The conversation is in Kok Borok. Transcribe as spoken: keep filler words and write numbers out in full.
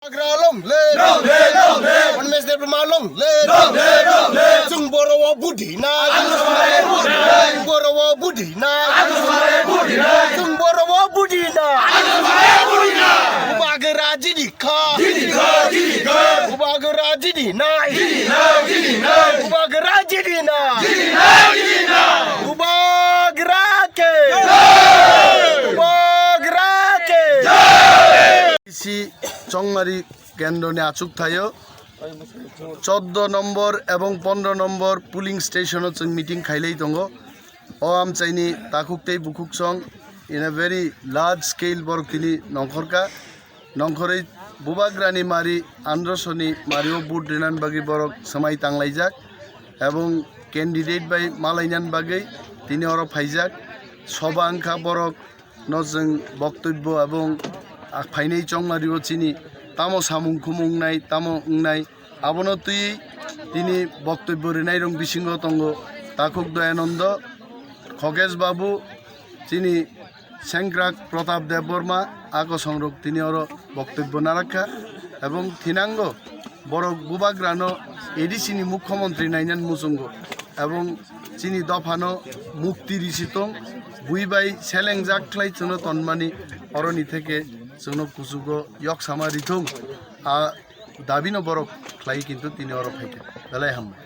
Bubagra long live. Long live, long live. Animesh Debbarma long live. Long live, long live. Chwng borok o budhi na. Chwng borok o budhi na. Chwng borok o budhi na. Bubagra jidi kha. Jidi kha, jidi kha. Bubagra jidi nai. Jidi nai, jidi nai. Bubagra jidi nai. Jidi nai, jidi nai. Bubagra ke. Jai. Bubagra ke. Jai. C Chongmari kendroni achuk thaio choddo nombor ebong pondro nombor polling station o chwng meeting khailai tongo. O amchaini takhuk tei bukhuk song in a very large scale borok tini nongkhorkha. Nongkhorwi Bubagrani mari androsoni mario vote rinani bagwi borok swmai tanglaijak ebong candidate bai malainani bagwi tini oro phaijak. Soba wngkha borok no chwng boktobbo ebong phainai chongmario chini tamo samung khumung wngnai tamo wngnai abono twi tini boktobbo rinairok bisingo tongo Takhuk Doyanando, Khogesh Babu, chini Sengkrak Pratap Debbarma, a kosongrok tini oro boktobbo narakha ebong thinango borok Bubagrano A D C ni mukhyamantri nainani muchungo ebong chini dophano mukti risi tong, bui bai selengjak khlai chwngno tonmani oroni theke chwngno kuchugo yoksama rithung, a dabino borok khlai kintu tini oro phaikha. Belai hambai.